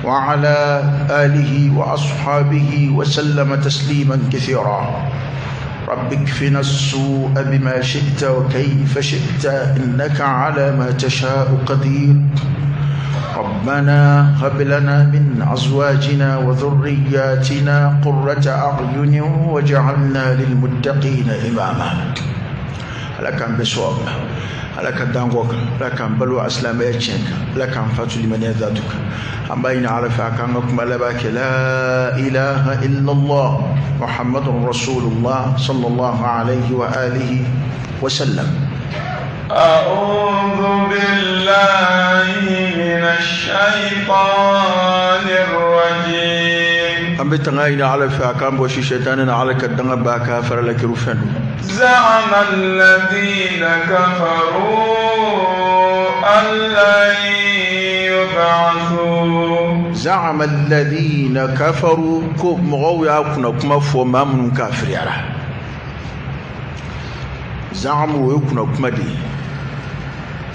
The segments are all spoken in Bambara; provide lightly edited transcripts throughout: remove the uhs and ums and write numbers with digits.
وعلى آله وأصحابه وسلم تسليما كثيرا. رب اكفنا السوء بما شئت وكيف شئت، إنك على ما تشاء قدير. ربنا هب لنا من أزواجنا وذرياتنا قرة أعين واجعلنا للمتقين إماما. Ala k'an bɛɛ sɔn ma, Ala ka dan kɔ kan, Ala k'an balo a silamɛya tiɲɛ kan, Ala k'an fatu limaniya datu kan. An b'a ɲini Ala fɛ a k'an ka kuma laban kɛ la ilaha illallah muhammadun rasulullah sallallahu alayhi wa alihi wa sallam. أعوذ بالله من الشيطان الرجيم. An bɛ tanga ɲini Ala fɛ a k'an bɔsi sɛtanɛ na, Ala ka danga b'a ka fara la kiru fɛn don. زعم الذين كفروا أن لن يبعثوا. زعم الذين كفروا ko mɔgɔw y'a kunna kuma fɔ maa minnu kafiriyara. Zaamu o ye kunna kuma de ye,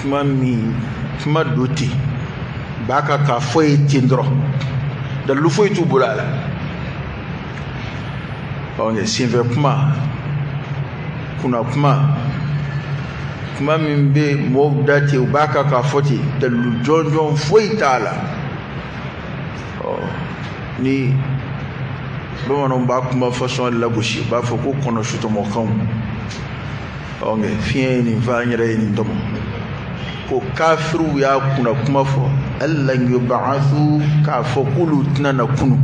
kuma min kuma do ten b'a ka k'a fɔ ye ten dɔrɔn, dalilu foyi t'u bolo a la. Ɔ senfɛ kuma, kunna kuma, kuma min bɛ mɔgɔw da ten, u b'a kan k'a fɔ ten, dalilu jɔnjɔn foyi t'a la. Ɔ ni bamananw b'a kuma fasɔn lagosi, u b'a fɔ ko kɔnɔ sutɔmɔkanw. Ɔ nka fiɲɛ ye nin fɔ, an yɛrɛ ye nin tɔmɔ. Ko kafiriw y'a kunna kuma fɔ allan yub'athu, k'a fɔ k'olu tɛna na kunu,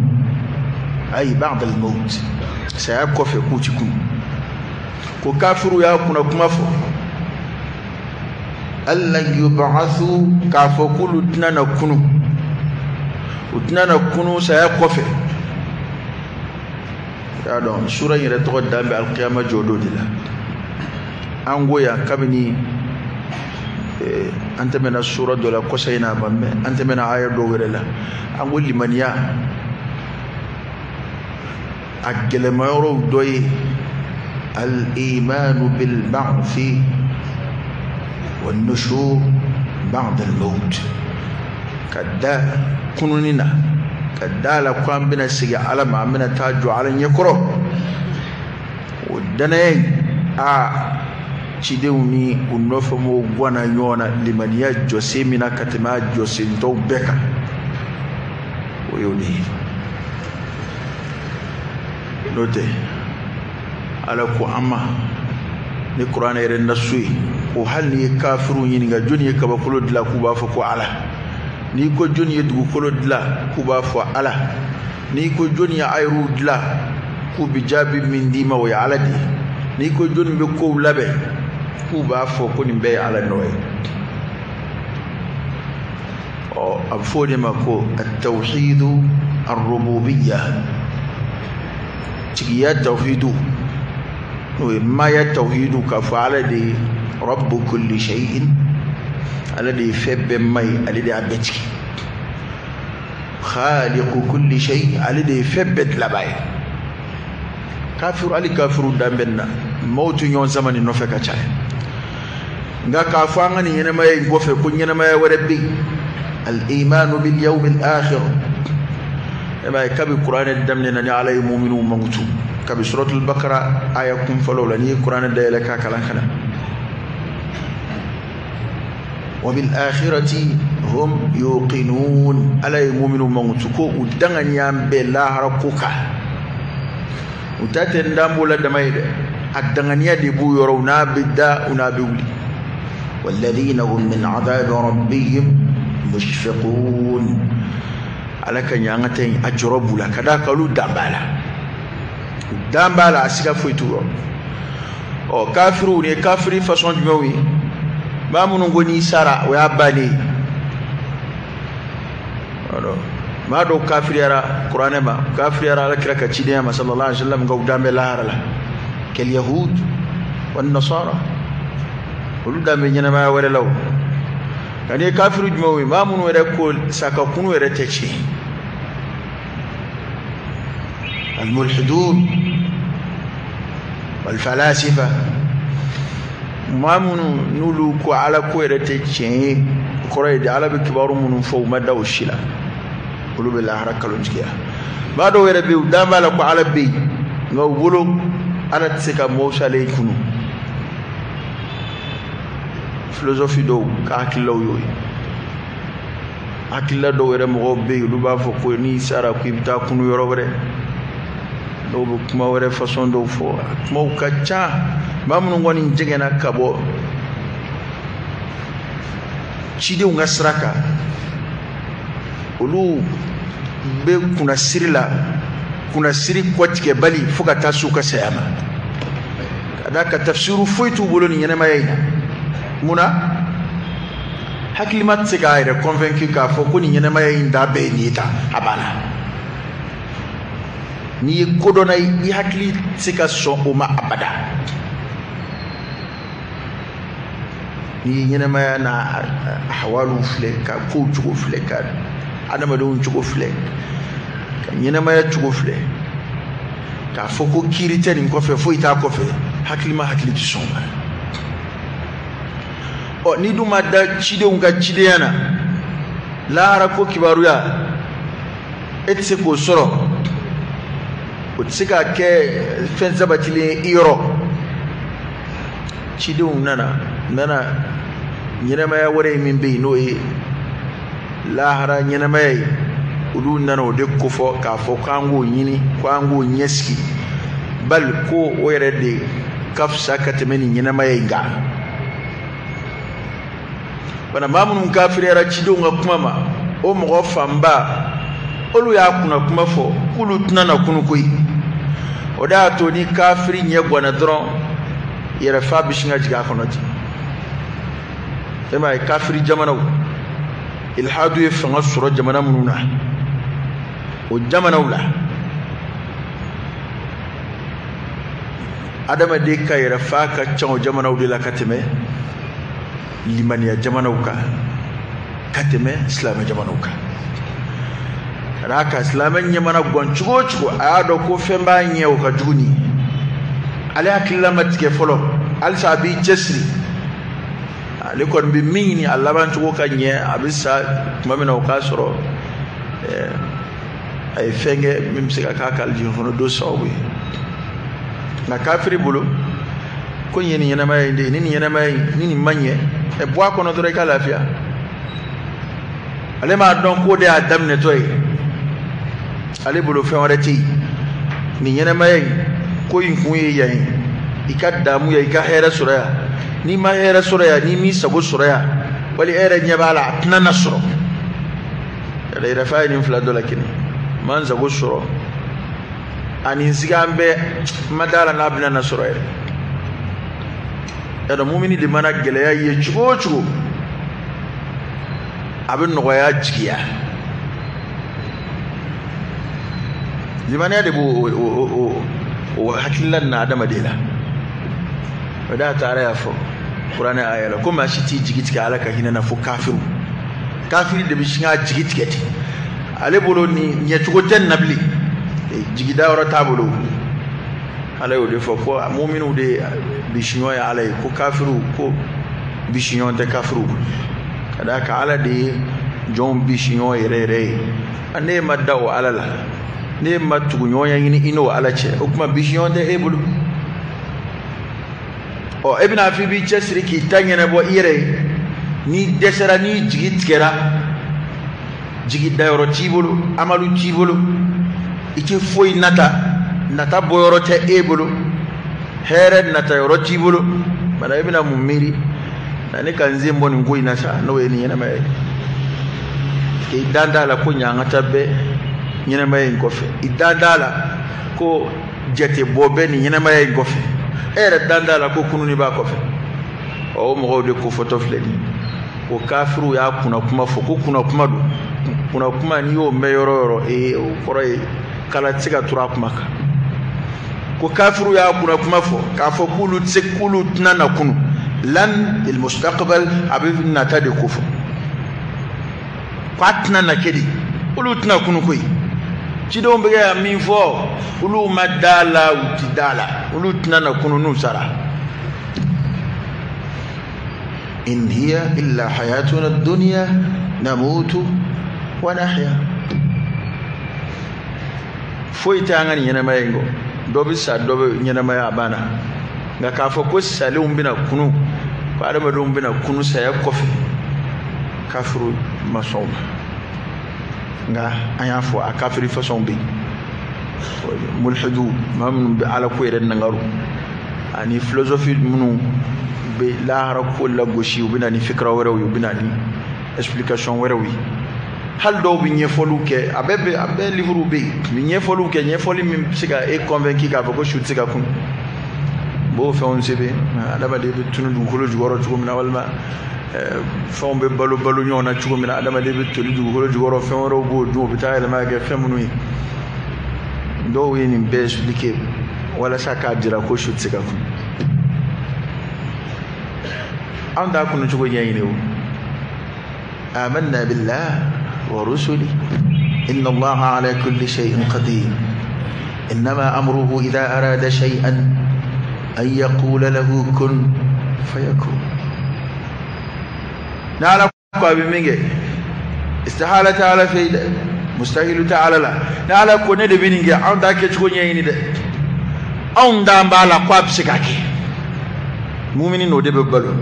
ayi ba'da al-maut, saya kɔfɛ k'u ti kunu. Ko kafiriw y'a kunna kuma fɔ allan yub'athu, k'a fɔ k'olu tɛna na kunu, u tɛna na kunu saya kɔfɛ. Y'a dɔn sura in yɛrɛ tɔgɔ dan bɛ alikiyama jɔ don de la. An ko yan kabini an tɛmɛna sura dɔ la kɔsa in na, a ma mɛn, an tɛmɛna aya dɔw wɛrɛ la, an ko limaniya a gɛlɛmayɔrɔw dɔ ye al-imanu bil-ba'thi wan-nushur ba'da al-maut, ka da kununi na, ka da la ko an bɛna segin Ala ma, an bɛna taa jɔ Ala ɲɛkɔrɔ. O danaya in, a cidenw ni u nɔfɛmɔgɔw guwanna ɲɔgɔn na limaniya jɔsen min na ka tɛmɛ a jɔsen tɔw bɛɛ kan, o y'o de ye. N'o tɛ Ala ko an ma ni kuranɛ yɛrɛ nasu ye ko hali n'i ye kafiriw ɲininka jɔnni ye kabakolo dilan, k'u b'a fɔ ko Ala. N'i ko jɔnni ye dugukolo dilan, k'u b'a fɔ Ala. N'i ko jɔnni ye ayiriw dilan, k'u bɛ jaabi min d'i ma, o ye Ala de ye. N'i ko jɔnni bɛ kow labɛn, k'u b'a fɔ ko nin bɛɛ ye Ala nɔ ye. Ɔ a bɛ fɔ o de ma ko at-tawhidu ar-rububiyya, tigiya tawhidu, n'o ye maaya tawhidu, k'a fɔ Ala de ye rabbu kulli shay'in, Ala de ye fɛn bɛɛ ma ye, ale de y'a bɛɛ tigi, khaliqu kulli shay, ale de ye fɛn bɛɛ dilanbaa ye. Kafiru, hali kafiru dan bɛ nin na, maaw tɛ ɲɔgɔn sama nin nɔfɛ ka caya. Nka k'a fɔ an ka nin ɲɛnamaya in kɔfɛ ko ɲɛnamaya wɛrɛ bɛ yen, al-imanu bil yawm al-akhir. E b'a ye kabi kuranɛ daminɛ na ni Ala ye muminuw mankutu, kabi suratul bakara aya kun fɔlɔw la, n'i ye kuranɛ dayɛlɛ k'a kalan ka na, wa bil akhirati hum yuqinun, Ala ye muminuw mankutu ko u danganiya bɛɛ lahara ko kan. U ta tɛ n dan b'o la dama ye dɛ, a danganiya de b'u yɔrɔ, u n'a bɛ da, u n'a bɛ wuli. Walladhina hum min adhabi rabbihim mushfiqun, Ala ka ɲɛ an ka taa yen, a jɔrɔ b'u la ka d'a kan olu dan b'a la, u dan b'a la, a siga foyi t'u yɔrɔ. Ɔ kafiriw, nin ye kafiri fasɔn jumɛnw ye? Maa minnu ko n'i sara o y'a bannen ye. Maa dɔw kafiriyara kuranɛ ma, kafiriyara Ala kira ka cidenya ma sallallahu alaihi wa sallam, nka u dan bɛ lahara la. Kal yahud wan nasara, olu dan bɛ ɲɛnamaya wɛrɛ la o. Nka n'i ye kafiri jumɛnw ye? Maa minnu yɛrɛ ko sa ka kunu yɛrɛ tɛ tiɲɛ, al-mulhidun wal falasifa, maa minnu n'olu ko Ala ko yɛrɛ tɛ tiɲɛ ye, o kɔrɔ ye di Ala bɛ kibaru minnu fɔ u ma da o si la, Olu bɛ lahara kalontigiya. Maa dɔw yɛrɛ bɛ yen, u dan b'a la ko Ala bɛ yen, nka u bolo Ala tɛ se ka mɔgɔw salen kunu. Filosofi dɔw ka hakililaw y'o ye. Hakilila dɔw yɛrɛ mɔgɔw bɛ yen, olu b'a fɔ ko n'i sara ko i bɛ taa kunu yɔrɔ wɛrɛ. Dɔw bɛ kuma wɛrɛ fasɔn dɔw fɔ, kumaw ka ca. Maa minnu kɔni jɛngɛnna ka bɔ cidenw ka sira kan, olu bɛ kunnasiri la, kunnasiri kɔtigɛbali fo ka taa s'u ka saya ma. Ka d'a kan tafsiru foyi t'u bolo nin ɲɛnamaya in na. Mun na? Hakilima tɛ se k'a yɛrɛ convaincu k'a fɔ ko nin ɲɛnamaya in da bɛɛ ye nin ye tan, a banna. N'i ye kodɔnna ye, i hakili tɛ se ka sɔn o ma abada. N'i ye ɲɛnamaya n'a ahwaliw filɛ, ka kow cogo filɛ, ka adamadenw cogo filɛ, ka ɲɛnamaya cogo filɛ, k'a fɔ ko kiiri tɛ nin kɔfɛ, foyi t'a kɔfɛ, hakilima hakili tɛ sɔn o ma. Ɔ, n'i dun ma da cidenw ka cidenya na, lahara ko kibaruya e tɛ se k'o sɔrɔ, o tɛ se ka kɛ fɛn sabatilen ye i yɔrɔ. Cidenw nana ɲɛnamaya wɛrɛ min bɛ yen, n'o ye lahara ɲɛnamaya ye, olu nana o de kofɔ k'a fɔ k'an k'o ɲini, k'an k'o ɲɛsigi, bali ko o yɛrɛ de ka fisa ka tɛmɛ nin ɲɛnamaya in kan. Bana maa minnu kafiriyara cidenw ka kuma ma, o mɔgɔ fanba olu y'a kunna kuma fɔ k'olu tɛna na kunu koyi. O de y'a to ni kafiri ɲɛ ganna dɔrɔn, yɛrɛfa bɛ sin ka jigin a kɔnɔ ten. E m'a ye kafiri jamanaw, ilhadu ye fanga sɔrɔ jamana minnu na, o jamanaw la adamaden ka yɛrɛfa ka ca o jamanaw de la ka tɛmɛ limaniya jamanaw kan, ka tɛmɛ silamɛ jamanaw kan. Ka d'a kan silamɛ ɲɛ mana gan cogo o cogo, a y'a dɔn ko fɛn b'a ɲɛ o ka jugu nin ye. Ale hakilila ma tigɛ fɔlɔ, halisa a b'i cɛsiri. Ale kɔni bɛ min ɲini a laban cogo ka ɲɛ, a bɛ sa tuma min na o k'a sɔrɔ a ye fɛn kɛ min bɛ se ka k'a ka alijinɛ kɔnɔ don sababu ye. Nka kafiri bolo, ko nin ye nin ɲɛnamaya in de ye, ni nin ɲɛnamaya in ni nin ma ɲɛ, ɛ bɔ a kɔnɔ dɔrɔn i ka lafiya. Ale m'a dɔn k'o de y'a daminɛtɔ ye, ale bolo fɛn wɛrɛ tɛ yen. Nin ɲɛnamaya in ko in kun ye yan ye, i ka damu yan, i ka hɛrɛ sɔrɔ yan. N'i ma hɛrɛ sɔrɔ yan, n'i m'i sago sɔrɔ yan, wali e yɛrɛ ɲɛ b'a la a tɛna na sɔrɔ. Yɛrɛ yɛrɛfa ye nin fila dɔ la kelen, n ma n sago sɔrɔ ani n sigi an bɛɛ n ma da la n'a bɛna na sɔrɔ yɛrɛ. Yadɔ mumini de mana gɛlɛya ye cogo o cogo, a bɛ nɔgɔya jigiya. Limaniya de b'o o hakilila na adamaden la. O de y'a to Ala y'a fɔ kuranɛ aya la ko maa si t'i jigi tigɛ Ala ka hinɛ na fo kafiriw. Kafiri de bɛ sin k'a jigi tigɛ ten, ale bolo ni ɲɛcogo tɛ nin na bilen, jigida yɔrɔ t'a bolo. Ala y'o de fɔ ko muminiw de bisiɲɔgɔn ye Ala ye, ko kafiriw ko bisiɲɔgɔn tɛ kafiriw. Ka d'a kan Ala de ye jɔnw bisiɲɔgɔn yɛrɛ yɛrɛ ye. Ne ma da o Ala la, ne ma tuguɲɔgɔnya ɲini i n'o Ala cɛ, o tuma bisiɲɔgɔn tɛ e bolo. Ɔ, e bɛna fɔ i b'i cɛsiri k'i ta ɲɛnabɔ i yɛrɛ ye, n'i dɛsɛra, n'i jigi tigɛra, jigi dayɔrɔ t'i bolo, amalu t'i bolo, i tɛ foyi nata, nata bɔyɔrɔ tɛ e bolo, hɛrɛ nata yɔrɔ t'i bolo. Bana e bɛna mun miiri? Na ne ka n sen bɔ nin ko in na sa, n'o ye nin ɲɛnamaya ye. I dan t'a la ko ɲangata bɛ ɲɛnamaya in kɔfɛ, i dan t'a la ko jatebɔ bɛ nin ɲɛnamaya in kɔfɛ, e yɛrɛ dan t'a la ko kununi b'a kɔfɛ. Ɔ, o mɔgɔw de kofɔtɔ filɛ nin ye. O kafiriw y'a kunna kuma fɔ ko kunna kuma don. Kunna kuma n'i y'o mɛn yɔrɔ o yɔrɔ, ee, o kɔrɔ ye kala tɛ se ka turu a kuma kan. Ko kafiriw y'a kunna kuma fɔ k'a fɔ k'olu tɛ se, k'olu tɛna na kunu. Lan il mustaqbal, a bɛ nata de kofɔ. K'a tɛna na kɛ de, olu tɛna kunu koyi. Cidenw bɛ ka min fɔ, olu ma da la, u ti da la, olu tɛna na kunu n'u sara. In hiya illa hayatuna dunya namutu wa nahya. Foyi tɛ an ka nin ɲɛnamaya in kɔ. Dɔ bɛ sa, dɔ bɛ ɲɛnamaya, a banna. Nka k'a fɔ ko salenw bɛna kunu, ko adamadenw bɛna kunu saya kɔfɛ, kafiru ma sɔn o ma. Nka an y'a fɔ a kafiri fasɔnw bɛ yen. Mulhidu, maa minnu bɛ ala ko yɛrɛ nangaru, ani filosofi minnu bɛ lahara ko lagosi, u bɛ na ni fikira wɛrɛw ye, u bɛ na ni explication wɛrɛw ye. Hali dɔw bɛ ɲɛfɔliw kɛ, a bɛɛ livre bɛ yen, u bɛ ɲɛfɔliw kɛ, ɲɛfɔli min bɛ se ka e convaincu k'a fɔ ko su tɛ se ka kun. U b'o fɛnw sɛbɛn, adamaden bɛ tunu dugukolo jukɔrɔ cogo min na, walima fɛnw bɛ balo balo ɲɔgɔn na cogo min na, adamaden bɛ toli dugukolo jukɔrɔ, fɛn wɛrɛw b'o dun, o bɛ taa yɛlɛma ka kɛ fɛn minnu ye. Dɔw ye nin bɛɛ expliquer walasa k'a jira ko su tɛ se ka kun. Anw t'a kunu cogo ɲɛɲini o. Amanna billah wa rusuli inna Allaha ala kulli shay'in qadir innama amruhu idha arada shay'an an yaqula lahu kun fayakun. N'ala ko a bɛ min kɛ, istihala tɛ Ala fɛ yen dɛ, mustahilu tɛ Ala la. N'ala ko ne de bɛ nin kɛ, anw t'a kɛcogo ɲɛɲini dɛ, anw d'an b'a la ko a bɛ se ka kɛ. Mumini n'o de bɛ balo.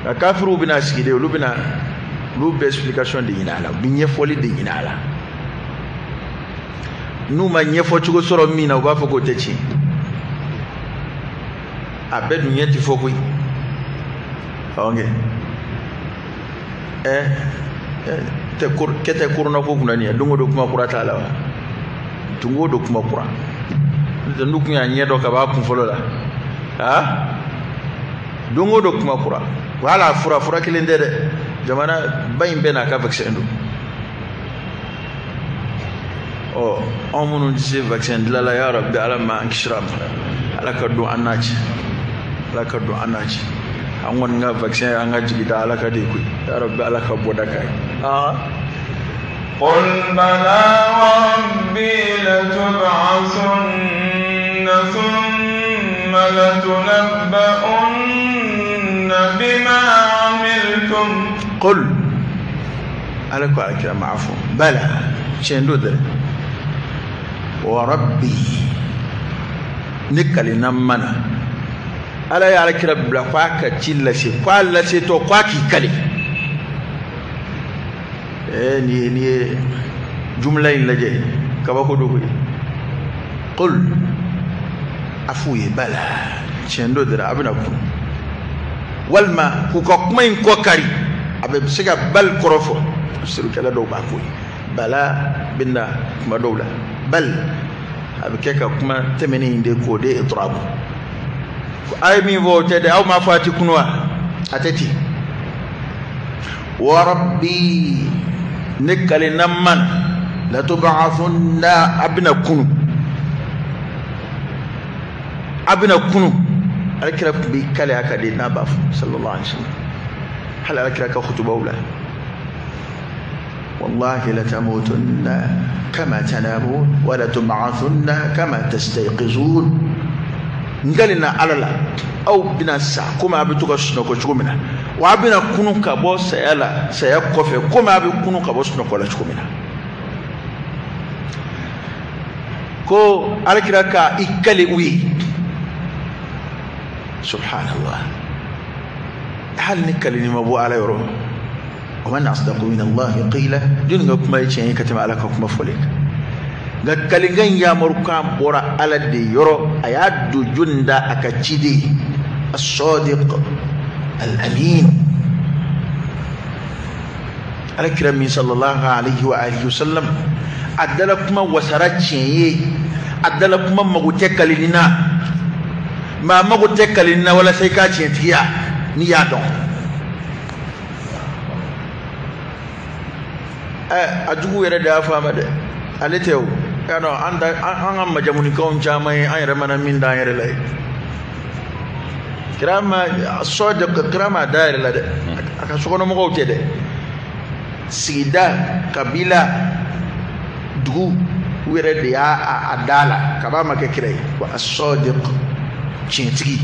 Nka kafiriw bɛna sigi de, olu bɛna olu bɛ explication de ɲini a la, u bɛ ɲɛfɔli de ɲini a la. N'u ma ɲɛfɔcogo sɔrɔ min na, u b'a fɔ k'o tɛ tiɲɛ. A bɛɛ dun ɲɛ ti fɔ koyi. Ok. Tɛ kɛ tɛ korona ko kunna nin ye, don o don kuma kura t'a la wa? Don o don kuma kura. N'u kun y'a ɲɛ dɔn ka b'a kun fɔlɔ la, ah, don o don kuma kura. Wala fura kelen tɛ dɛ, jamana ba in bɛɛ n'a ka vaccin don. Ɔ, anw minnu tɛ se vaccin dilan la, ya Rabbi, Ala ma an kisira ma, Ala ka don an n'a cɛ, Ala ka don an n'a cɛ. An kɔni ka vaccin an ka jigi da Ala ka de koyi, ya Rabbi, Ala ka bɔda k'a ye. Ah. قل بلى وربي لتبعثن ثم لتنبؤن بما عملتم. قل ala ko alakira m'a fɔ bala, tiɲɛ don dɛ, wa rabbi, ne kalenna mana. Ala ye alakira bila ko a ka ci lase, ko a lasetɔ ko a k'i kale. Ni ye jumla in lajɛ, kabako don koyi. Qul, a f'u ye bala, tiɲɛ don dɛ, a bɛna kun. Walima k'u ka kuma in kɔ kari, a bɛ se ka bali kɔrɔ fɔ. Sirikɛla dɔw b'a fɔ ye bala bɛ na kuma dɔw la, bali a bɛ kɛ ka kuma tɛmɛnen in de k'o de itirabu. A ye min fɔ o tɛ dɛ, aw m'a fɔ a ti kunu wa? A tɛ ten. Wa rabbi, ne kalenna man, latub'athunna, a bɛna kunu, a bɛna kunu. Alakira tun b'i kale a ka de n'a b'a fɔ sallallahu alaihi wasallam, hali alakira ka kutubaw la, wallahi latamutunna kama tanamun wa latub'athunna kama tastayqizun. N kalenna Ala la, aw bɛna sa komi a bɛ to ka sunɔgɔ cogo min na, wa a bɛna kunu ka bɔ saya la, saya kɔfɛ komi a bɛ kunu ka bɔ sunɔgɔ la cogo min na. Ko alakira ka i kale u ye, subhanallah, hali ni kaleni ma bɔ Ala yɔrɔ, wa man asdaqu min Allahi qila, jɔnni ka kuma ye tiɲɛ ye ka tɛmɛ Ala ka kuma fɔlen kan? Nka kalenkan in yamarukan bɔra Ala de yɔrɔ, a y'a don jɔnni da? A ka ciden as-sadiq al-amin, alakira min sallallahu alaihi wa alihi wa sallam, a dala kuma wasara tiɲɛ ye, a dala kuma mago tɛ kaleni na, maa mago tɛ kaleni na walasa i k'a tiɲɛtigiya n'i y'a dɔn. A jugu yɛrɛ de y'a fɔ a ma dɛ, ale tɛ o. Y'a dɔn an ka majamunikanw caman ye, an yɛrɛ mana min da an yɛrɛ la ye. Kira ma sɔdiq, kira ma da yɛrɛ la dɛ, a ka sokɔnɔmɔgɔw tɛ dɛ, sigida, kabila, dugu, u yɛrɛ de y'a a da la kab'a ma kɛ kira ye. Wa as-sadiq, tiɲɛtigi,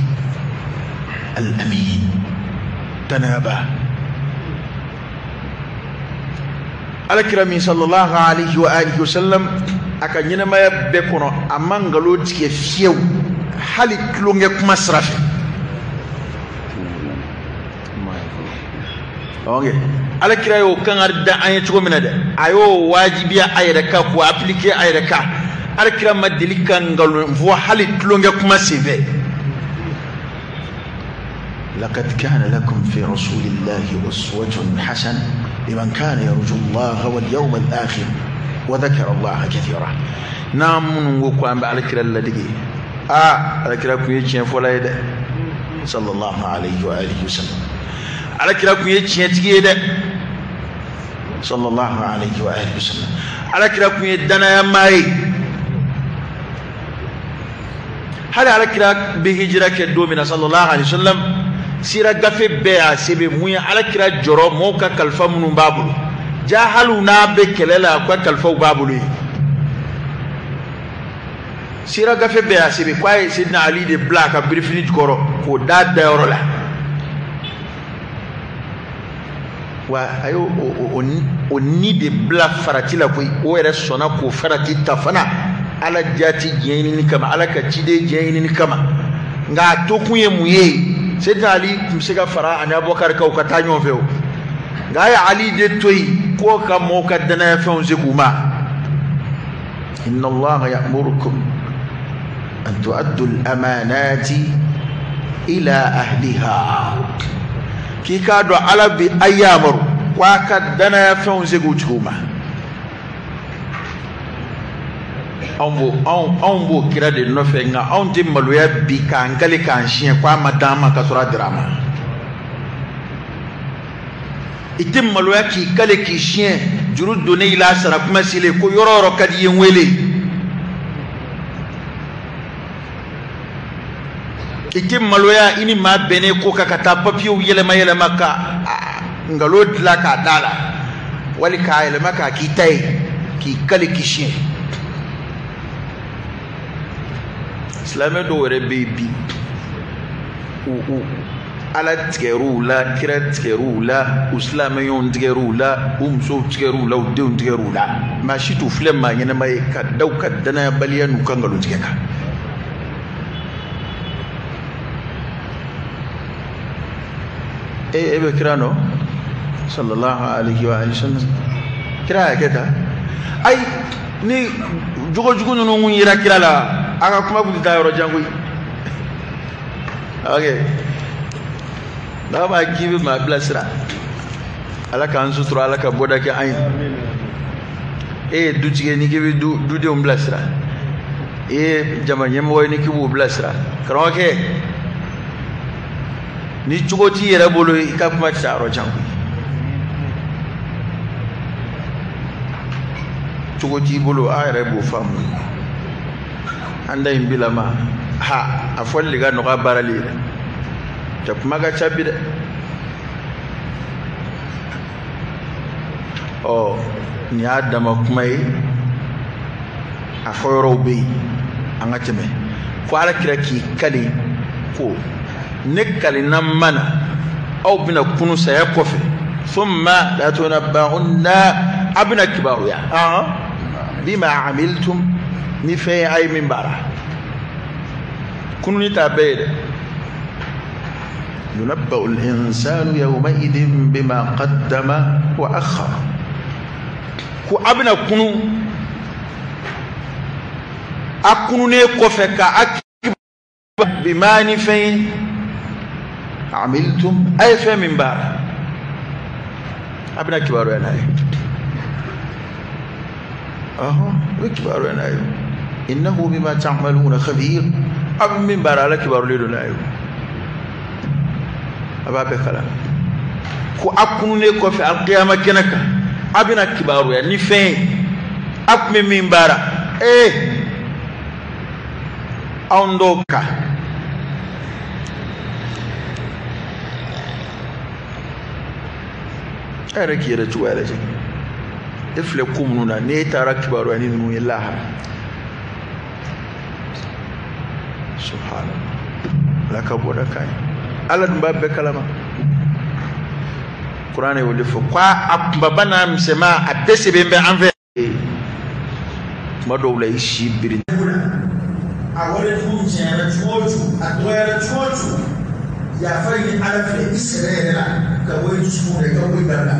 al-amin, danayaba. Alakira min sallallahu alaihi wa alihi wa sallam, a ka ɲɛnamaya bɛɛ kɔnɔ a ma nkalon tigɛ fiyewu hali tulonkɛ kuma sira fɛ. Ok, ala kira y'o kangari da an ye cogo min na dɛ, a y'o wajibiya a yɛrɛ kan k'o appliquer a yɛrɛ kan. Ala kira ma deli ka nkalon fɔ hali tulonkɛ kuma senfɛ. لقد كان لكم في رسول الله أسوة حسنة لمن كان يرجو الله واليوم الآخر وذكر الله كثيرا. نعم نقول عن على كلا الذي على كلا كويتشين فولا يد صلى الله عليه وآله وسلم. على كلا كويتشين تجيد صلى الله عليه وآله وسلم. على كلا كويت دنا يا ماي. هل على كلا بهجرة كدومنا صلى الله عليه وسلم sira gafe bɛɛ y'a sɛbɛn mun ye ala kira jɔrɔ mɔgɔw ka kalifa minnu b'a bolo ja hali n'a bɛ kɛlɛ la a ka kalifaw b'a bolo yen sira gafe bɛɛ y'a sɛbɛn k'a ye Sidina Ali de bila a ka birifini jukɔrɔ k'o d'a dayɔrɔ la wa a y'o o ni de bila farati la koyi o yɛrɛ sɔnna k'o farati ta fana ala jati diɲɛ ɲinini kama ala ka ciden diɲɛ ɲinini kama nka a to kun ye mun ye. Sidina Ali tun bɛ se ka fara ani Abubakar kan u ka taa ɲɔgɔn fɛ o nka a ye Ali de to yen k'o ka mɔgɔw ka danaya fɛnw se k'u ma. Inna Allaha ya'murukum an tu'addu al-amanati ila ahliha. K'i k'a dɔn Ala bɛ a yamaru k'a ka danaya fɛnw se k'u tigiw ma. Anw b'o kira de nɔfɛ nka anw tɛ maloya bi k'an kale k'an siɲɛ k'a ma d'an ma k'a sɔrɔ a dira an ma. I tɛ maloya k'i kale k'i siɲɛ juru donnen i la a sara kuma selen ko yɔrɔ o yɔrɔ ka di i ye n wele. I tɛ maloya i ni maa bɛnnen ko kan ka taa papiyew yɛlɛma yɛlɛma ka nkalon dilan k'a d'a la wali k'a yɛlɛma k'a k'i ta ye k'i kale k'i siɲɛ. Silamɛ dɔw yɛrɛ bɛ yen bi u ala tigɛr'u la kira tigɛr'u la u silamɛɲɔgɔnw tigɛr'u la u musow tigɛr'u la u denw tigɛr'u la maa si t'u filɛ maa ɲɛnama ye ka da u ka danayabaliya n'u ka nkalon tigɛ kan. E bɛ kira nɔ sallallahu alaihi wa sallam kira y'a kɛ tan ayi ni jogojugu ninnu kun yera kira la. A ka kuma kun tɛ taa yɔrɔ jan koyi. Ok, n'a b'a k'i bɛ maa bilasira ala k'an sutura ala ka bɔda kɛ an ye. E ye dutigi ye n'i k'i bɛ dudenw bilasira e ye jama ɲɛmɔgɔ ye n'i k'i b'u bilasira karamɔgɔkɛ ni cogo t'i yɛrɛ bolo i ka kuma tɛ taa yɔrɔ jan koyi. Cogo t'i bolo a yɛrɛ b'o faamu. An da in bilama ha a fɔli de ka nɔgɔ a baarali ye dɛ cɛ kuma ka ca bi dɛ. Ɔ nin y'a dama kuma ye a fɔ yɔrɔw bɛ yen an ka tɛmɛ ko ala kira k'i kali ko ne kalenna ma na aw bɛna kunu saya kɔfɛ thumma la tunabba'unna a bɛna kibaruya bima amiltum ni fɛn ye a ye min baara kununi t'a bɛɛ ye dɛ. Yunabba'u al-insanu yawma'idhin bima qaddama wa akhar ko a bɛna kunu a kununen kɔfɛ ka a bima ni fɛn ye amiltum a ye fɛn min baara a bɛna kibaruya n'a ye. A bɛ kibaruya n'a ye. Innahu bima ta'maluna khabir a bɛ min baara ala kibarulen don n'a ye a b'a bɛɛ kalama ko a kununen kɔfɛ alkiyama kɛnɛ kan a bɛna kibaruya ni fɛn ye a tun bɛ min baara anw dɔw kan e yɛrɛ k'i yɛrɛ cogoya lajɛ e filɛ ko minnu na n'e taara kibaruya ni ninnu ye lahara subhanallah ala ka bɔda kan ye ala dun b'a bɛɛ kalama. Kuranɛ y'o de fɔ ko a kunbaba n'a misɛnman a bɛɛ sɛbɛn bɛ an fɛ. Tuma dɔw la i si biri a wale jugu tiɲɛna cogo o cogo, a dɔgɔyara cogo o cogo, yafa ɲini Ala fɛ i sɛbɛ yɛrɛ la ka bɔ i dusukun na, i ka ko in dabila.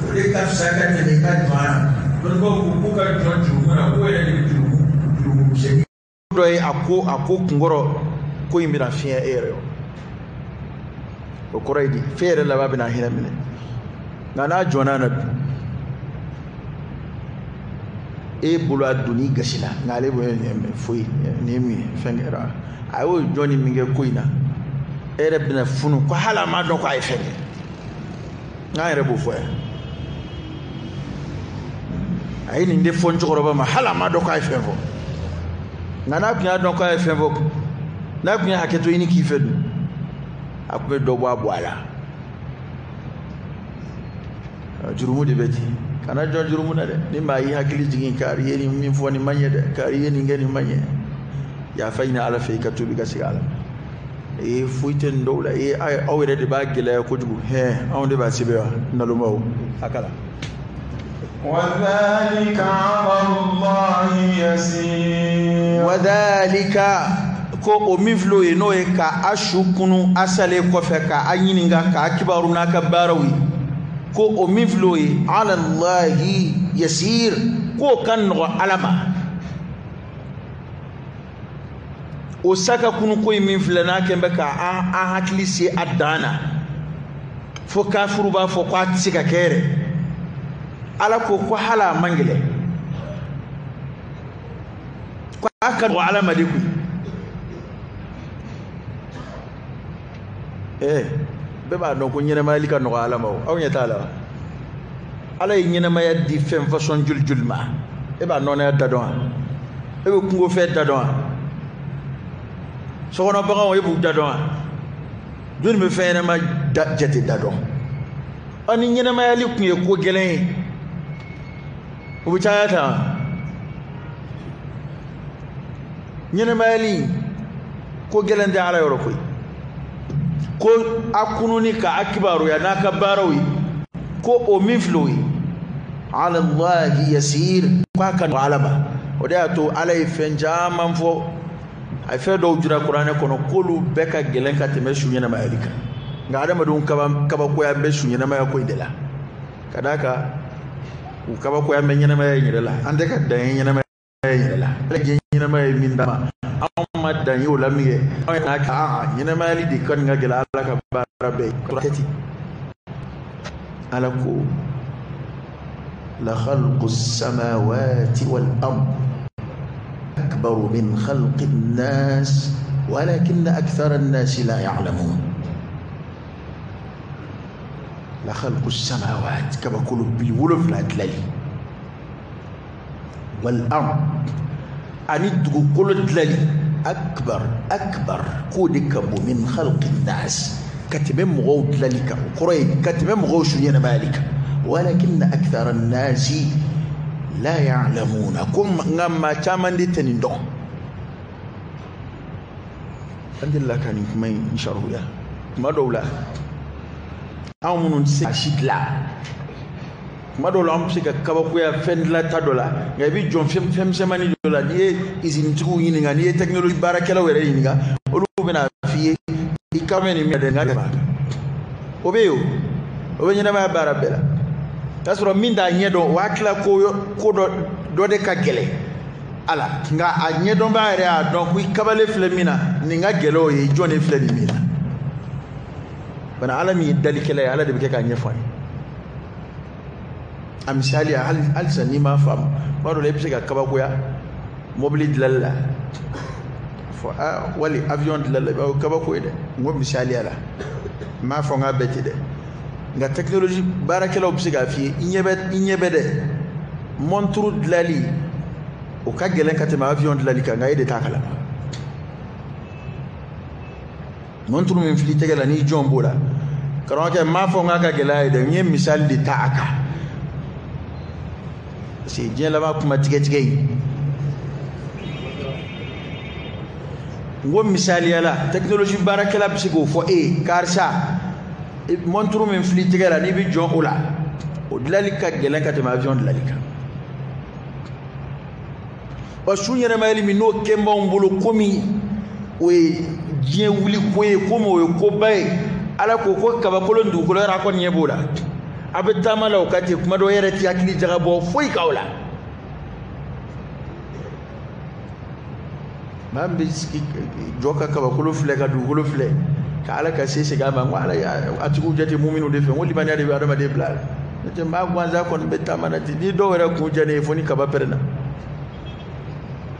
O de ka fisa ka tɛmɛ i ka jɔn na. Dɔnnibaaw ko k'u ka jɔn jurumu na, k'o yɛrɛ de bɛ jurumu misɛnnin dɔ ye. A ko kunkɔrɔ ko in bɛna fiɲɛ e yɛrɛ ye, o kɔrɔ ye di? F'e yɛrɛ laban bɛna hinɛ minɛ. Nka n'a jɔnna na dun, e bolo a donni gasi la, nka ale bolo nin foyi nin ye mun ye? Fɛn kɛra, a y'o jɔnni min kɛ ko in na, e yɛrɛ bɛna funu ko hali a m'a dɔn ko a ye fɛn kɛ. N'an yɛrɛ b'o fɔ yan, a ye nin de fɔ n cɛkɔrɔba ma, hali a m'a dɔn k'a ye fɛn fɔ. Nka n'a tun y'a dɔn k'a ye fɛn fɔ, n'a tun ye hakɛto ɲini k'i fɛ dun, a tun bɛ dɔ bɔ a bɔ a la. Jurumu de bɛ ten, kana jɔn jurumu na dɛ. Ni maa y'i hakili jigin, kari ye nin min fɔ nin ma ɲɛ dɛ, kari ye nin kɛ nin ma ɲɛ, yafa ɲini Ala fɛ i ka tuubi ka segin a la. Ee, foyi tɛ nin dɔw la. Ee, aw yɛrɛ de b'a gɛlɛya kojugu. Hɛn, anw de b'a sɛbɛn wa nalomaw a kala. وذلك على الله يسير. Wadhalika, ko o min filɛ o ye, n'o ye ka a su kunu a salen kɔfɛ, ka a ɲininka k'a kibaru n'a ka baaraw ye, ko o min filɛ o ye, alallahi yasir, k'o ka nɔgɔ Ala ma. O saka kunu ko in min filɛ, n'a kɛn bɛ ka an hakili se a dan na, fo kafuru b'a fɔ ko a tɛ se ka kɛ yɛrɛ, Ala ko ko hali a man gɛlɛn, ko a ka nɔgɔ Ala ma de koyi. Ɛɛ, bɛɛ b'a dɔn ko ɲɛnɛmayali ka nɔgɔ Ala ma. O aw ɲɛ t'a la wa? Ala ye ɲɛnɛmaya di fɛn fasɔn joli joli ma, e b'a nɔnɔya da dɔn wa? E bɛ kungofɛn da dɔn wa? Sokɔnɔ baganw, e b'u da dɔn wa? Joli bɛ fɛn ɲɛnɛma da jate da dɔn? Ɔ, ni ɲɛnɛmayali tun ye ko gɛlɛn ye, o bɛ caya tan. Ɲɛnɛmayali ko gɛlɛn tɛ Ala yɔrɔ koyi. Ko a kununi ka a kibaruya n'a ka baaraw ye, ko o min filɛ o ye, alallahi yasir, k'a ka nɔgɔ Ala ma. O de y'a to Ala ye fɛn caman fɔ, a ye fɛn dɔw jira kuranɛ kɔnɔ k'olu bɛɛ ka gɛlɛn ka tɛmɛ su ɲɛnamayali kan. Nka adamadenw kabakoya bɛ su ɲɛnamaya ko in de la, ka d'a kan u kabakoya bɛ ɲɛnamaya in yɛrɛ la. An tɛ ka dan ye ɲɛnamaya in yɛrɛ la. Ala ye ɲɛnamaya ye min d'a ma, anw ma dan ye o la min kɛ, anw y'a kɛ ɲɛnamayali de kɔni ka gɛlɛn Ala ka baara bɛɛ ye. Kɛ ten, Ala ko la khalqu samawati wal ard akbaru min khalqi nnas walakinna akthara an-nasi la ya'lamun. La khalqu samawati, kabakolo 70 dilali, wal ard, ani dugukolo dilali, akbar, akbar, k'o de ka bon, min khalqi nnas, ka tɛmɛ mɔgɔw dilali kan. O kɔrɔ ye ka tɛmɛ mɔgɔw su ɲɛnamayali kan. Walakinna akthara an-nasi la ya'lamuna, ko nka maa caman de tɛ nin dɔn. An delila ka nin kuma in sariya tuma dɔw la. Anw minnu tɛ se ka si dilan, tuma dɔw la an bɛ se ka kabakoya fɛn dilanta dɔ la, nka i bɛ jɔn fɛn misɛnmanin dɔ la. N'i ye izinitigiw ɲininka, n'i ye technologie baarakɛlaw yɛrɛ ɲininka, olu bɛna f'i ye i ka mɛn nin min dɛ, nka tɛmɛ a kan. O bɛ yen, o bɛ ɲɛnamaya baara bɛɛ la. O y'a sɔrɔ min t'a ɲɛ dɔn, o b'a tila ko dɔ de ka gɛlɛn ala, nka a ɲɛdɔnbaa yɛrɛ y'a dɔn ko i kabale filɛ min na, nin ka gɛlɛn o ye, jɔn de filɛ nin min na. Bana Ala min ye dalikɛla ye, Ala de bɛ kɛ k'a ɲɛfɔ an ye. A misali, halisa n'i m'a faamu, tuma dɔ la i bɛ se ka kabakoya mobili dilanli la, fɔ aa, wali avion dilanli la, i b'a fɔ kabako ye dɛ. N ko misaliya la, n m'a fɔ n k'a bɛɛ ten dɛ, nka technologie baarakɛlaw bɛ se k'a f'i ye, i ɲɛ bɛ dɛ, montre dilanli o ka gɛlɛn ka tɛmɛ avion dilanli kan, nka e de t'a kalama. Montre min fili tɛgɛ la, n'i jɔn b'o la, karamɔgɔkɛ, n m'a fɔ n k'a ka gɛlɛya ye dɛ, n ye misali de ta a kan, parce que diɲɛ laban kuma tigɛtigɛ ye. N ko misaliya la, technologie baarakɛla bɛ se k'o fɔ e ye, karisa, montre min fili tɛgɛ la, n'i bɛ jɔn o la, o dilanli ka gɛlɛn ka tɛmɛ avion dilanli kan. Wa su ɲɛnamayali min n'o kɛn b'anw bolo komi o ye diɲɛ wuli ko ye, komi o ye koba ye, Ala ko ko kabakolo dugukolo yɛrɛ a kɔni ɲɛ b'o la. A bɛ taama la o ka ten, kuma dɔw yɛrɛ tɛ hakili jagabɔ foyi k'aw la. Maa min bɛ sigi jɔ ka kabakolo filɛ ka dugukolo filɛ ka Ala ka se segin a ma, n ko Ala a tigiw jate muminu de fɛ, n ko limaniya de bɛ adamaden bila a la. N'o tɛ maa gansan kɔni bɛ taama na ten, ni dɔw yɛrɛ kun jɛlen ye fo ni kaba pɛrɛnna.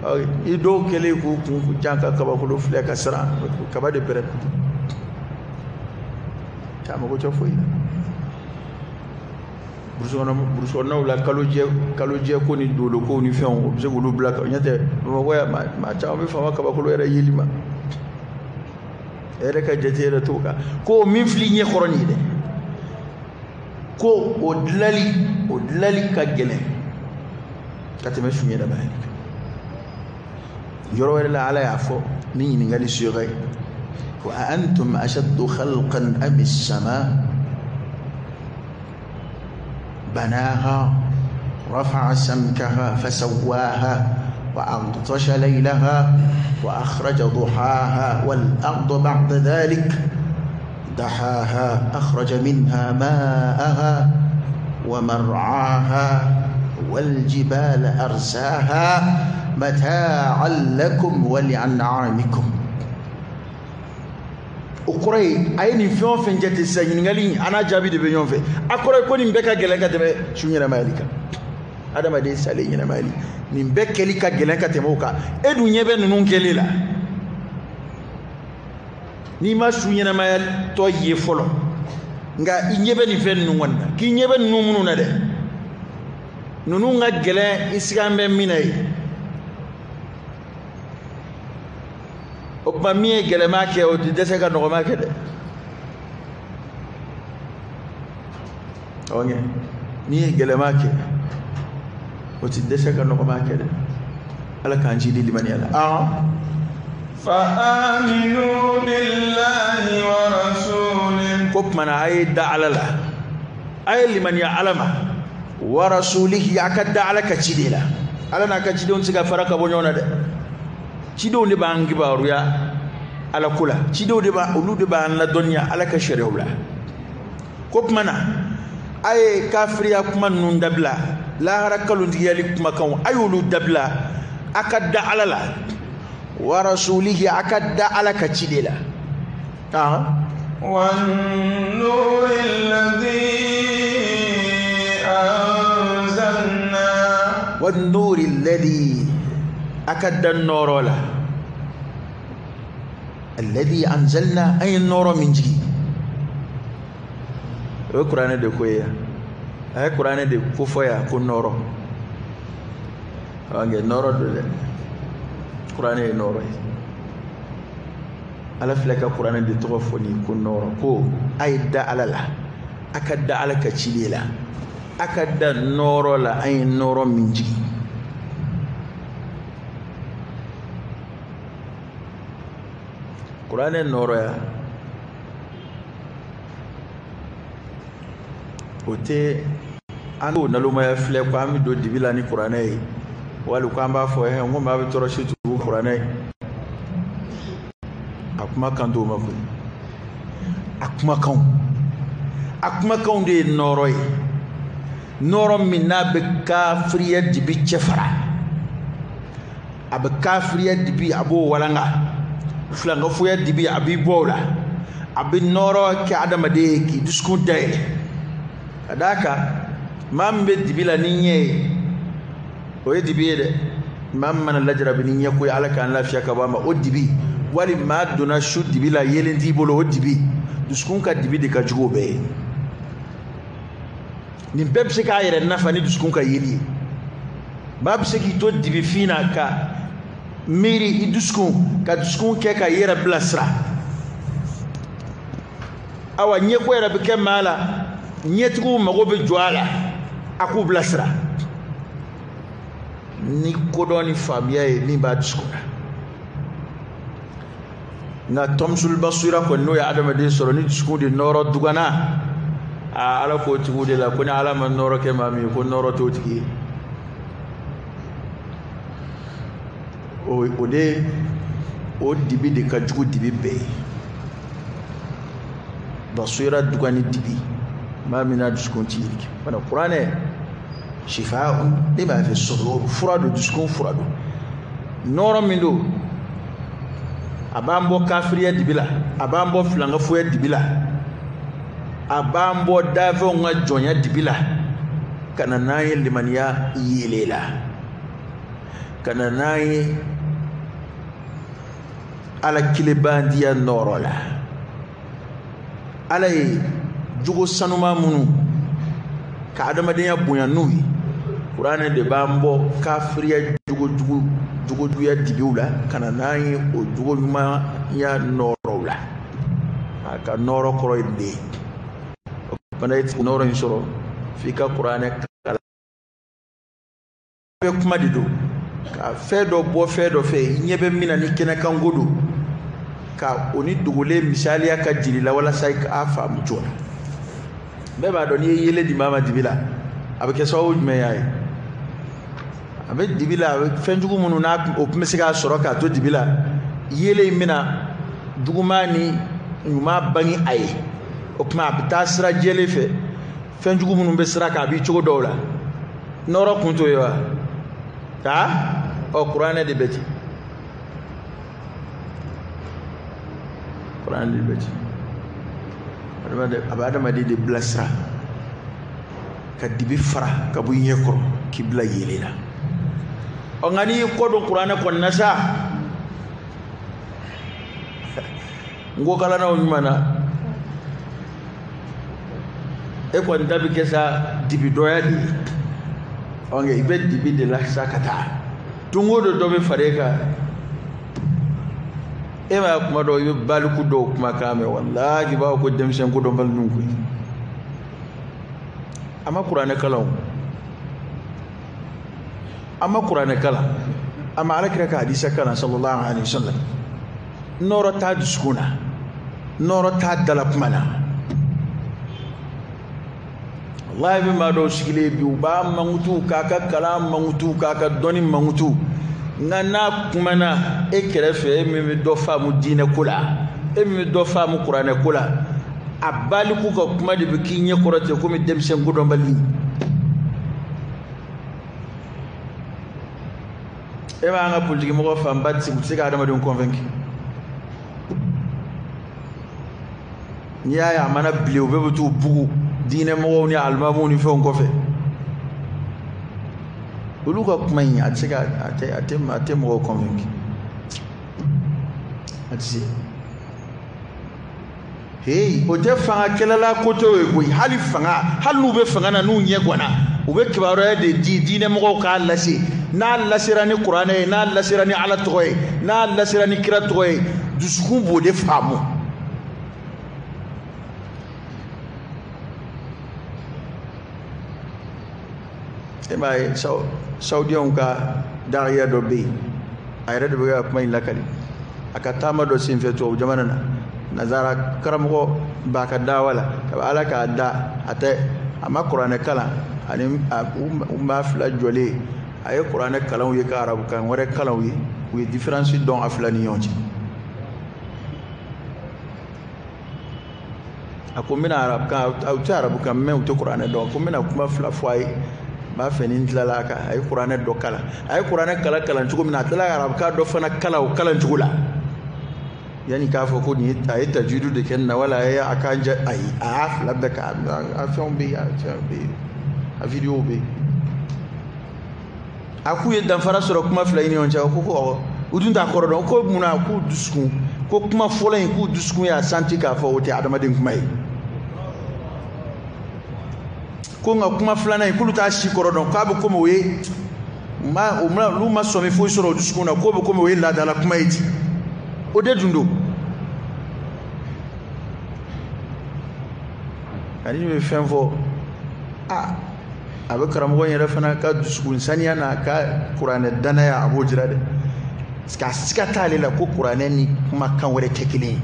I dɔw kɛlen k'u kun jan ka kabakolo filɛ ka siran, kaba de pɛrɛn. A mago tɛ foyi la. Burusi kɔnɔnaw la kalojɛ ko ni dolo ko ni fɛnw, o bɛ se k'olu bila ka ɲɛ tɛ Bamakɔ yan, maa caman bɛ fama kabakolo yɛrɛ yeli ma. E yɛrɛ ka jate yɛrɛ t'o kan. Ko min filɛ ɲɛ kɔrɔ nin ye dɛ, ko o dilali ka gɛlɛn ka tɛmɛ su ɲɛnamayali kan. Yɔrɔ wɛrɛ la Ala y'a fɔ ni ɲininkali suga ye ko a antum ashaddu khalqan am as-sama banaha rafa'a samkaha fasawwaha wa aghtasha laylaha wa akhraja duhaha wal arda ba'da dhalik dahaha akhraja minha ma'aha wa mar'aha wal jibala arsaha mata'an lakum wa li'an'amikum. O kɔrɔ ye a ye nin fɛn o fɛn jate sisan, ɲininkali a n'a jaabi de bɛ ɲɔgɔn fɛ. A kɔrɔ ye ko nin bɛɛ ka gɛlɛn ka tɛmɛ su ɲɛnamayali kan. Adamaden salen ɲɛnamayali, nin bɛɛ kɛli ka gɛlɛn ka tɛmɛ o kan. E dun ɲɛ bɛ ninnu kɛli la. N'i ma su ɲɛnamayalitɔ ye fɔlɔ, nka i ɲɛ bɛ nin fɛn ninnu kɔni na, k'i ɲɛ bɛ ninnu minnu na dɛ, ninnu ka gɛlɛn i sigan bɛ min na ye. O tuma min ye gɛlɛma kɛ o tɛ dɛsɛ ka nɔgɔma kɛ dɛ. Ɔnkɛ min ye gɛlɛma kɛ o tɛ dɛsɛ ka nɔgɔma kɛ dɛ. Ala k'an jidi limaniya la. Fa aminu billahi wa rasulihi. Ko tuma na a ye da Ala la, a ye limaniya Ala ma, wa rasulihi, a ka da Ala ka ciden la. Ala n'a ka cidenw tɛ se ka fara ka bɔ ɲɔgɔn na dɛ. Cidenw de b'an kibaruya Ala ko la, cidenw de b'a olu de b'an ladɔnniya Ala ka sariyaw la. Ko tuma na a ye kafiriya kuma ninnu dabila, lahara kalontigiyali kumakanw a y'olu dabila, a ka da Ala la, wa rasulihi, a ka da Ala ka ciden la. Wan-nuri alladhi anzalna. Wan-nuri alladhi, a ka da nɔɔrɔ la, alladhi anzalna, an ye nɔɔrɔ min jigin. O ye kuranɛ de ko ye yan, a ye kuranɛ de ko fɔ yan ko nɔɔrɔ. Nka nɔɔrɔ don dɛ, kuranɛ ye nɔɔrɔ ye. Ala filɛ ka kuranɛ de tɔgɔ fɔ nin ko nɔɔrɔ, ko a ye da Ala la, a ka da Ala ka ciden la, a ka da nɔɔrɔ la, an ye nɔɔrɔ min jigin. Kuranɛ nɔɔrɔya o tɛ an t'o nalomaya filɛ ko an bɛ don dibi la ni kuranɛ ye, wali ko an b'a fɔ n ko maa bɛ tɔɔrɔsi tugu kuranɛ ye. A kuma kan t'o ma koyi. A kumakanw de ye nɔɔrɔ ye, nɔɔrɔ min n'a bɛ kafiriya dibi cɛfara, a bɛ kafiriya dibi a b'o walanga, filankafoya dibi a b'i bɔ o la, a bɛ nɔɔrɔ kɛ adamaden ye k'i dusukun dayɛlɛ. Ka d'a kan maa min bɛ dibi la ni ɲɛ ye, o ye dibi ye dɛ. Maa min mana lajarabi ni ɲɛko ye, Ala k'an lafiya ka bɔ a ma, o dibi, wali maa donna su dibi la yeelen t'i bolo, o dibi, dusukun ka dibi de ka jugu o bɛɛ ye. Nin bɛɛ bɛ se k'a yɛrɛ nafa ni dusukun ka yeli ye. Maa bɛ se k'i to dibifin na ka miiri i dusukun, ka dusukun kɛ ka i yɛrɛ bilasira. Awa ɲɛko yɛrɛ bɛ kɛ maa la, ɲɛtigiw mago bɛ jɔ a la, a k'u bilasira ni kodɔn ni faamuya ye min b'a dusukun na. Nka tɔmsul basira kɔni n'o ye adamaden sɔrɔ ni dusukun de nɔɔrɔ dugana, aa Ala k'o tigiw de la ko ni Ala ma nɔɔrɔ kɛ maa min ye ko nɔɔrɔ t'o tigi ye. O de o dibi de ka jugu dibi bɛɛ ye. Basira dugani dibi maa min n'a dusukun ti yiriki. Bana kuranɛ shifaa'un lima fi sudur, fura don, dusukun fura don. Nɔɔrɔ min don, a b'an bɔ kafiriya dibi la, a b'an bɔ filankafoya dibi la, a b'an bɔ dafɛnw ka jɔnya dibi la, ka na n'an ye limaniya yeelen la, ka na n'an ye ala kilebandiya nɔɔrɔ la. Ala ye jogo sanuma minnu ka adamadenya bonya n'u ye, kuranɛ de b'an bɔ kafiriya jogojuguya dibiw la, ka na n'an ye o jogo ɲumanya nɔɔrɔw la. A ka nɔɔrɔ kɔrɔ ye de ye. O fana ye nɔɔrɔ in sɔrɔ f'i ka kuranɛ kalan. Bɛ kuma de don ka fɛn dɔ bɔ fɛn dɔ fɛ, i ɲɛ bɛ min na ni kɛnɛkanko don, ka o ni dogolen misaliya ka jiri la walasa i k'a faamu joona. Bɛɛ b'a dɔn n'i ye yeelen di maa ma dibi la, a bɛ kɛ sababu jumɛn y'a ye? A bɛ dibi la, a bɛ fɛn jugu minnu n'a o tun bɛ se k'a sɔrɔ k'a to dibi la, yeelen in bɛna juguman ni ɲuman bange a ye. O tuma a bɛ taa sira jɛlen fɛ, fɛn jugu minnu bɛ sira kan a b'i cogo dɔw la. Nɔɔrɔ kun t'o ye wa? Ka ɔ kuranɛ de bɛ ten. Kuranɛ de bɛ ten. A bɛ adamaden de bilasira ka dibi fara ka bɔ i ɲɛ kɔrɔ k'i bila yeelen la. Ɔ nka n'i y'i kɔ don kuranɛ kɔni na sa, n ko kalannaw ɲuman na, e kɔni ta bɛ kɛ sa dibi dɔya de ye. Ɔ nka i bɛ dibi de la sa ka taa, don o don dɔ bɛ fara e kan. E m'a ye kuma dɔw i bɛ baliku dɔw kumakan mɛn, walahi i b'a fɔ ko denmisɛn kodɔnbaliniw koyi. A ma kuranɛ kalan o, a ma kuranɛ kalan, a ma alakira ka hadisa kalan sallallahu alaihi wasallam. Nɔɔrɔ t'a dusukun na, nɔɔrɔ t'a dala kuma na. Wallahi bɛ maa dɔw sigilen bi, u b'a mankutu k'a ka kalan mankutu k'a ka dɔnni mankutu, nka n'a kumana e kɛrɛfɛ, e min bɛ dɔ faamu diinɛ ko la, e min bɛ dɔ faamu kuranɛ ko la, a baliku ka kuma de bɛ k'i ɲɛ kɔrɔ ten komi denmisɛn kodɔnbali. E b'an ka politiki mɔgɔ fanba ti se ka adamadenw convaincre. N'i y'a ye a mana bilen, u bɛɛ bɛ t'u bugu diinɛ mɔgɔw ni alimamuw ni fɛnw kɔfɛ. Olu ka kuma in a tɛ se ka a tɛ mɔgɔw convaincre, a tɛ se. Hey, o tɛ fanga kɛlɛla ko t'o ye koyi. Hali fanga, hali n'u bɛ fanga na n'u ɲɛ ganna, u bɛ kibaruya de di diinɛ mɔgɔw k'a lase. N'a lasera ni kuranɛ ye, n'a lasera ni ala tɔgɔ ye, n'a lasera ni kira tɔgɔ ye, dusukun b'o de faamu. E m'a ye Saoudiens ka dariya dɔ bɛ yen, a yɛrɛ de bɛ ka kuma in lakali. A ka taama dɔ senfɛ tubabu jamana na, nazara karamɔgɔ b'a ka dawa la, ka ala k'a da, a tɛ, a ma kuranɛ kalan, ani u maa fila jɔlen, a ye kuranɛ kalan u ye ka arabukan wɛrɛ kalan u ye, u ye différence dɔn a fila ni ɲɔgɔn cɛ. A ko n bɛna arabukan, u tɛ arabukan mɛn, u tɛ kuranɛ dɔn, ko n bɛna kuma fila fɔ a ye, n b'a fɛ ni n tilala a kan. A ye kuranɛ dɔ kalan, a ye kuranɛ kalan cogo min na, a tilala ka arabukan dɔ fana kalan o kalan cogo la. Yanni k'a fɔ ko nin a ye tajidu de kɛ nin na, wala a ye a kan jɛ, ayi, a y'a fila bɛɛ k'a a fɛnw bɛ yen, a fɛnw bɛ yen, a videow bɛ yen. A k'u ye danfara sɔrɔ kuma fila in ni ɲɔgɔn cɛ, ko u dun t'a kɔrɔ dɔn, ko munna k'u dusukun, ko kuma fɔlɔ in k'u dusukun y'a santi k'a fɔ o tɛ adamaden kuma ye. Ko nka kuma filanan in k'olu t'a si kɔrɔ dɔn, k'a bɛ komi o ye olu ma sɔmi foyi sɔrɔ o dusukun na, k'o bɛ komi o ye laadala kuma ye ten. O de dun don. Ani bɛ fɛn fɔ, a bɛ karamɔgɔ in yɛrɛ fana ka dusukun saniya n'a ka kuranɛ danaya, a b'o jira dɛ. Parce que a siga t'ale la ko kuranɛ ni kumakan wɛrɛ tɛ kelen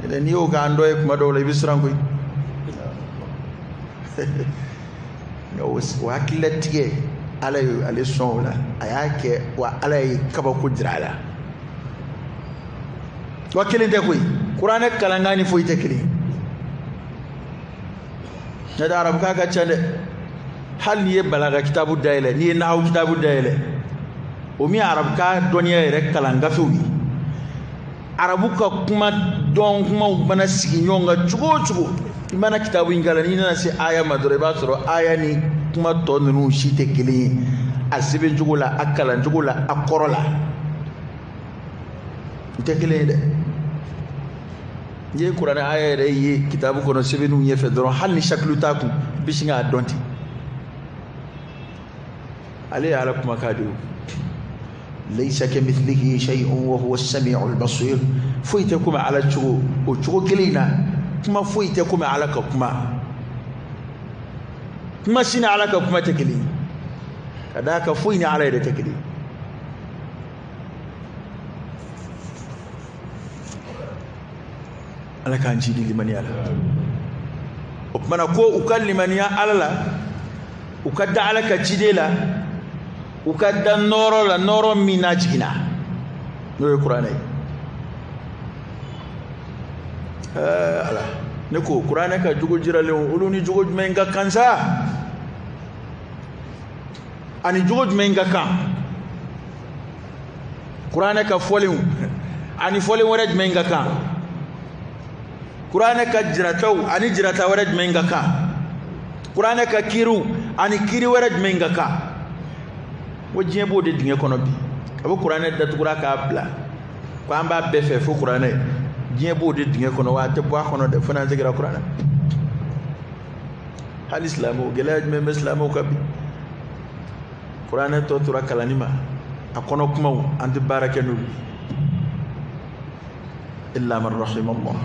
ye. N'i y'o k'an dɔ ye kuma dɔw la, i bɛ siran koyi. O hakililatigɛ Ala ye ale sɔn o la, a y'a kɛ wa Ala ye kabako jira a la. Wa kelen tɛ koyi, kuranɛ kalankan ni foyi tɛ kelen ye. N'o tɛ arabukan ka ca dɛ. Hali n'i ye balaga kitabu dayɛlɛ, n'i ye nahawu kitabu dayɛlɛ, o min ye arabukan dɔnniya yɛrɛ kalan gafew ye, arabu ka kuma dɔn kumaw mana sigi ɲɔgɔn kan cogo o cogo, i mana kitabu in kalan, n'i nana se aya ma dɔrɔn, i b'a sɔrɔ aya ni kuma tɔ ninnu si tɛ kelen ye, a sɛbɛn cogo la, a kalan cogo la, a kɔrɔ la, u tɛ kelen ye dɛ. N'i ye kuranɛ aya yɛrɛ ye kitabu kɔnɔ sɛbɛnniw ɲɛfɛ dɔrɔn, hali ni sakilu t'a kun, i bɛ sin k'a dɔn ten. Ale ye Ala kumakan de ye. Laysa kamithlihi shay'un wa huwa as-sami'ul basir. Foyi tɛ komi Ala cogo, o cogo kelen in na, kuma foyi tɛ komi Ala ka kuma. Kuma si ni Ala ka kuma tɛ kelen ye. Ka d'a kan foyi ni Ala yɛrɛ tɛ kelen ye. Ala k'an jidi limaniya la. O tuma na ko u ka limaniya Ala la, u ka da Ala ka ciden la, u ka da nɔɔrɔ la, nɔɔrɔ min n'a jiginna, n'o ye kuranɛ ye. Ala, ne ko kuranɛ ka jogo jiralenw, olu ni jogo jumɛn ka kan sa? Ani jogo jumɛn ka kan? Kuranɛ ka fɔlenw ani fɔlen wɛrɛ jumɛn ka kan? Kuranɛ ka jirataw ani jirata wɛrɛ jumɛn ka kan? Kuranɛ ka kiiriw ani kiiri wɛrɛ jumɛn ka kan? Ko diɲɛ b'o de dingɛ kɔnɔ bi. A bɛ kuranɛ datugura k'a bila ko an b'a bɛɛ fɛ fo kuranɛ. Diɲɛ b'o de dingɛ kɔnɔ, wa a tɛ bɔ a kɔnɔ dɛ, fo n'an seginna kuranɛ. Hali silamɛw, gɛlɛya jumɛn bɛ silamɛw kan bi? Kuranɛ tɔ tora kalanni ma, a kɔnɔ kumaw an tɛ baara kɛ n'olu ye. Illa man rahimallah.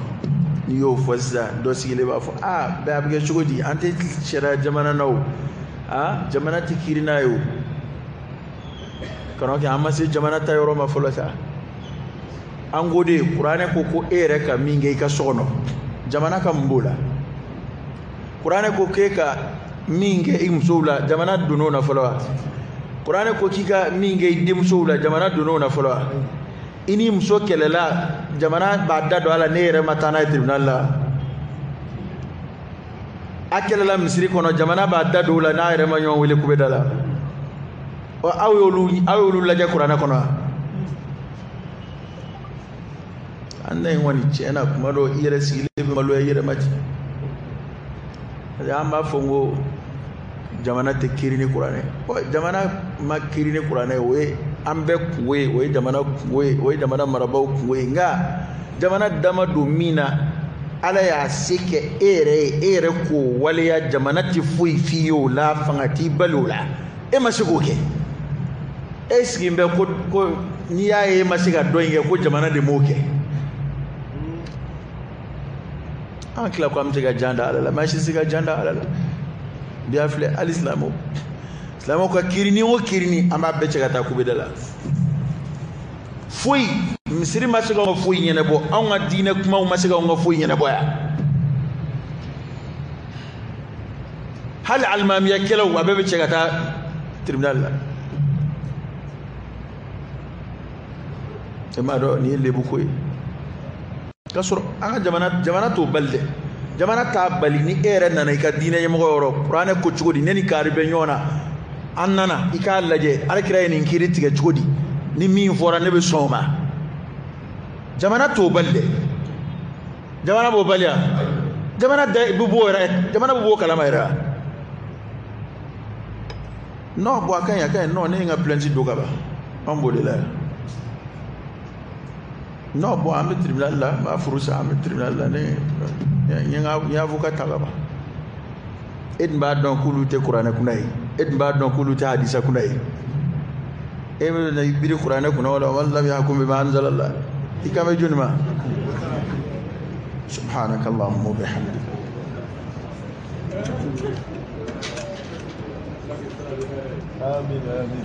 N'i y'o fɔ sisan, dɔ sigilen b'a fɔ, aa bɛɛ a bɛ kɛ cogo di? An tɛ sariya jamana na o, aa jamana tɛ kiiri n'a ye o. Kana kɛ an ma se jamana ta yɔrɔ ma fɔlɔ sa. An ko de kuranɛ ko ko e yɛrɛ ka min kɛ i ka so kɔnɔ, jamana ka mun b'o la? Kuranɛ ko k'e ka min kɛ i musow la, jamana donn'o na fɔlɔ wa? Kuranɛ ko k'i ka min kɛ i denmusow la, jamana donn'o na fɔlɔ wa? I ni muso kɛlɛla, jamana b'a da don a la, ne yɛrɛ ma taa n'a ye tribunal la. A kɛlɛla misiri kɔnɔ, jamana b'a da don o la, n'a yɛrɛ ma ɲɔgɔn wele kubeda la. Ɔ, aw y'olu lajɛ kuranɛ kɔnɔ wa? An na in kɔni tiɲɛ na, kuma dɔ i yɛrɛ sigilen bɛ maloya i yɛrɛ ma ten. Parce que an b'a fɔ ko jamana tɛ kiiri ni kuranɛ. Ɔ, jamana ma kiiri ni kuranɛ, o ye an bɛɛ kungo ye, o ye jamana kungo ye, o ye jamana marabaaw kungo ye. Nka jamana dama don min na, Ala y'a se kɛ e yɛrɛ ye, e yɛrɛ k'o waleya, jamana tɛ foyi f'i ye o la, fanga t'i bali o la, e ma se k'o kɛ. E sigilen bɛ ko n'i y'a ye e ma se ka dɔ in kɛ, ko jamana de m'o kɛ. An tila ko an bɛ se ka jan da Ala la, maa si tɛ se ka jan da Ala la. Bi a filɛ, hali silamɛw, silamɛw ka kirini o kirini, an b'a bɛɛ cɛ ka taa kubeda la. Foyi, misiri ma se k'anw ka foyi ɲɛnabɔ, anw ka diinɛ kumaw ma se k'anw ka foyi ɲɛnabɔ yan. Hali alimamiya kɛlɛw, a bɛɛ bɛ cɛ ka taa tribunal la. E m'a dɔn nin ye lebu ko ye. K'a sɔrɔ an ka jamana t'o bali dɛ. Jamana t'a bali ni e yɛrɛ nana i ka diinɛ ɲɛmɔgɔ yɔrɔ, kuranɛ ko cogo di, ne ni kaari bɛ ɲɔgɔn na, an nana i k'a lajɛ, Alakira ye nin kiiri tigɛ cogo di, ni min fɔra ne bɛ sɔn o ma. Jamana t'o bali dɛ. Jamana b'o bali wa? Jamana da bɛ b'o yɛrɛ, jamana bɛ b'o kalama yɛrɛ wa? Non, bon a ka ɲi, a ka ɲi. Non, ne ye n ka plainte don ka ban, an b'o de la yan. Non, bon an bɛ tribunal la, n b'a furu sa, an bɛ tribunal la, ne n ye avocat ta ka ban. E dun b'a dɔn k'olu tɛ kuranɛ kunna ye, e dun b'a dɔn k'olu tɛ hadisa kunna ye. E bɛ na i biri kuranɛ kunna o la, man lam yahkum bima anzala Allah, i kan bɛ jɔni ma? Subhanaka Allahumma wa bihamdika. Amin, amin.